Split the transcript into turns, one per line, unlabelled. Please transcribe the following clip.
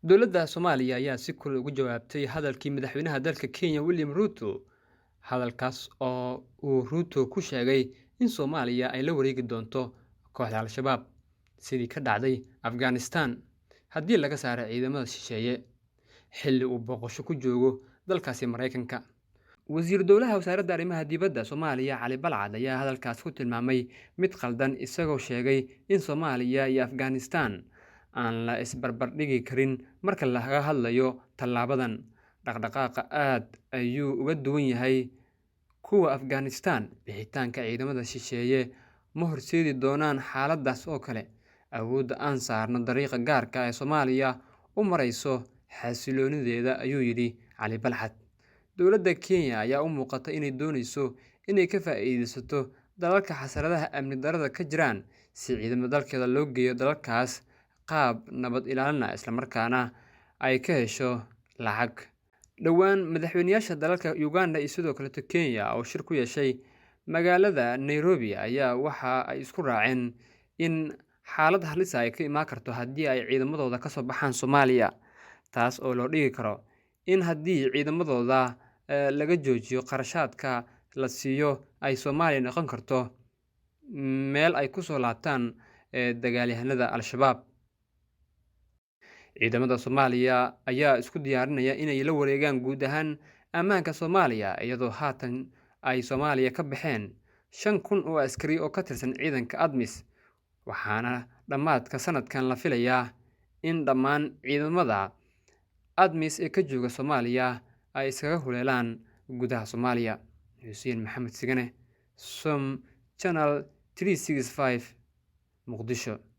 Dowladda Soomaaliya ayaa si kulul uga jawaabtay hadalkii madaxweynaha dalka Kenya William Ruto, hadalkaas oo uu Ruto ku sheegay in Soomaaliya ay la wareegi doonto kooxda Al-Shabaab sidii ka dhacday Afghanistan haddii laga saaro ciidamada shisheeye, xilli uu booqasho ku joogo dalkaasi Mareykanka. Wasiir Dowlaha Wasaaradda Arrimaha Dibadda Soomaaliya Cali Balcad ayaa hadalkaas ku tilmaamay mid khaldan, isagoo sheegay in Soomaaliya iyo Afghanistan aan la isbarbardhigi karin marka laga hadlayo tallaabadan. Dhaqdhaqaaqa aad ayuu uga duwan yahay kuwa Afghanistan, bixitaanka ciidamada shisheeye ma horseedi doonaan xaaladdaas oo kale. Awoodda aan saarno dariiqa gaarka ah ee Soomaaliya u marayso xasilloonideeda, ayuu yidhi Cali Balcad. Dowladda Kenya ayaa u muuqata inay dooneyso inay ka faa'iideysato dalalka xasaradaha amni darrada ka jiraan si ciidamada dalkeeda loo geeyo dalalkaas qaab nabad ilaalin ah, isla markaana ay ka hesho lacag. Dhowaan madaxweynayaasha dalalka Uganda iyo sidoo kaleeto Kenya oo shir ku yeeshay magaalada Nairobi ayaa waxa ay isku raaceen in xaalad halis ah ay ka imaan karto haddii ay ciidamadooda kasoo baxaan Soomaaliya, taas oo loo dhigi karo in haddii ciidamadooda laga joojiyo qarashaadka la siiyo ay Soomaaliya noqon karto meel ay kusoo laabtaan dagaalyahanada Al-Shabaab. Ciidamada Soomaaliya ayaa isku diyaarinaya inay la wareegaan guud ahaan ammaanka Soomaaliya, iyadoo haatan ay Soomaaliya ka baxeen 5,000 oo askari oo ka tirsan ciidanka ATMIS, waxaana dhammaadka sanadkan la filayaa in dhammaan ciidamada ATMIS ee ka jooga Soomaaliya ay iskaga huleelaan gudaha Soomaaliya. Xuseen Maxamed Sigane, Som Channel 365, Muqdisho.